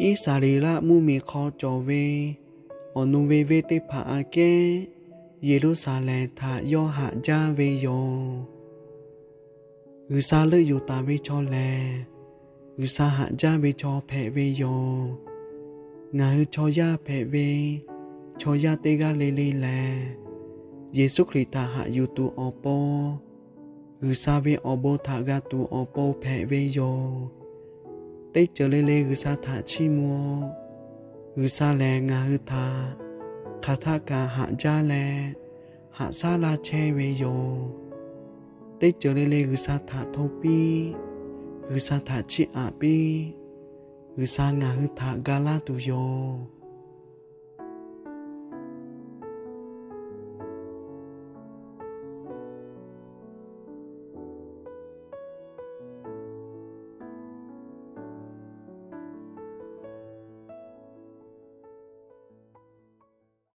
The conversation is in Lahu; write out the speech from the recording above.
Iˉsaˍreˍlaˆ mvuhˇmiˬ hk'aw cawˬ ve awˬ nu ve venˇ teˇ hpaˍ aꞈ kehˉ Yeˍruˆsaˍlehnˍ htaꞈ yawˇ haꞈ jaˇ ve yoˬ. G'uiˬsha leuˆ yuˬ taˍ ve chaw lehˬ, G'uiˬsha haꞈ jaˇ ve chaw hpehꞈ ve yoˬ. Ngaˬ hui chaw yaˇ hpehꞈ ve, chaw yaˇ teˇ g'aˇ le le lehˬ, Yeˍsuˆ Hkriꞈ htaꞈ haꞈ yuˬ tuˬ awˬ pon, G'uiˬsha ve awˬ bon htaꞈ g'a tuˬ awˬ pon hpehꞈ ve yoˬ. Teˇ ceuˬ le le G'uiˬsha htaꞈ chiˇ mvuh. G'uiˬsha lehˬ ngaˬ hui htaꞈ hk'aˬ htaˆ kaꞈ haꞈ jaˇ leh, haꞈ shaˉ laˇ chehˇ ve yoˬ. Teˇ ceuˬ le le G'uiˬsha htaꞈ hto piˇ, G'uiˬsha htaꞈ chiˇ aꞈ piˇ. G'uiˬsha ngaˬ hui htaꞈ ga laˇ tuˬ yoˬ.